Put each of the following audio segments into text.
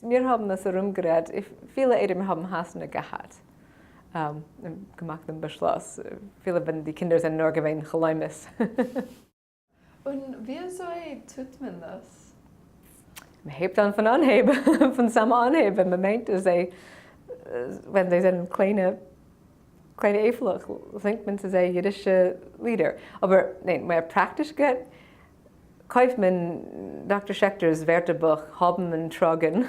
מיר האבן עס ארומגערעדט אפילו איידער מיר האבן חתונה געהאט, און געמאכט דעם באשלוס, אפילו ווען די קינדער זענען נאר געווען חלומות. און ווי אזוי טוט מען דאס? מען הייבט אן פון אנהייב, פון סאמע אנהייב, ווען מען מיינט אז זיי, ווען זיי זענען קליינע, קליינע עיפלעך, זינגט מען צו זיי אידישע לידער. אבער ניין, מער פראקטיש גערעדט, קויפט מען דאקטער שעכטער'ס ווערטערבוך האבן און טראגן,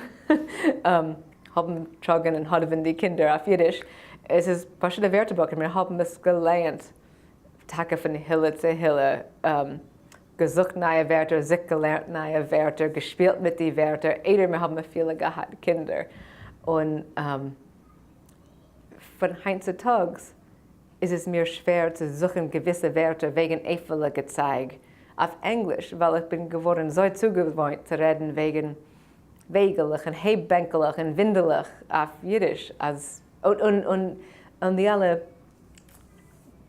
האבן טראגן און האדעווען די קינדער אויף אידיש, עס איז פשוט א ווערטערבוך און מיר האבן עס געלייענט טאקע פון הילע צו הילע, געזוכט נייע ווערטער, זיך געלערנט נייע ווערטער, געשפילט מיט די ווערטער איידער מיר האבן אפילו געהאט קינדער, און פון היינט צו טאגס איז עס מיר שווער צו זוכן געוויסע ווערטער וועגן עיפעלע געצייג אויף ענגליש ווייל איך בין געווארן אזוי צוגעוואוינט צו רעדן וועגן וועגעלעך און הייב-בענקעלעך און ווינדעלעך אויף אידיש אז און די אלע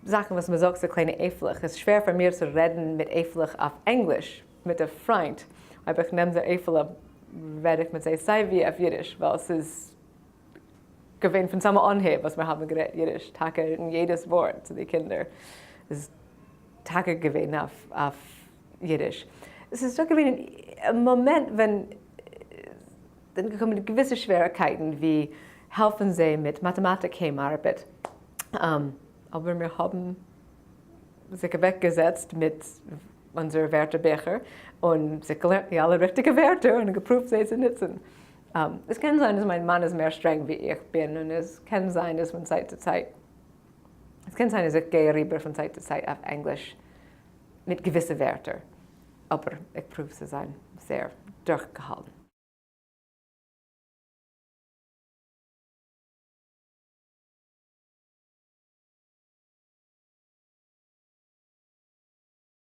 זאכן וואס מ'זאגט צו קליינע עיפלעך איז שווער פאר מיר צו רעדן מיט עיפלעך אויף ענגליש מיט א פריינט אויב איך נעם זיי עיפעלע רעד איך מיט זיי סייווי אויף אידיש ווייל ס'איז געווען פון סאמע אנהייב וואס מיר האבן גערעדט אידיש, טאקע אין יעדעס ווארט צו די קינדער איז טאקע געווען אויף אידיש. עס איז דא געווען א מאמענט ווען זענען געקומען געוויסע שוועריקייטן ווי העלפן זיי מיט מאטעמאטיק היים ארבעט, אבער מיר האבן זיך אוועקגעזעצט מיט אונזערע ווערטערביכער און זיך געלערנט די אלע ריכטיגע ווערטער און געפרואווט זיי צו נוצן. עס קען זיין אז מיין מאן איז מער שטרענג ווי איך בין און עס קען זיין אז פון צייט צו צייט, עס קען זיין אז איך גיי אריבער פון צייט צו צייט אויף ענגליש מיט געוויסע ווערטער, אבער איך פרואוו צו זיין זייער דורכגעהאלטן.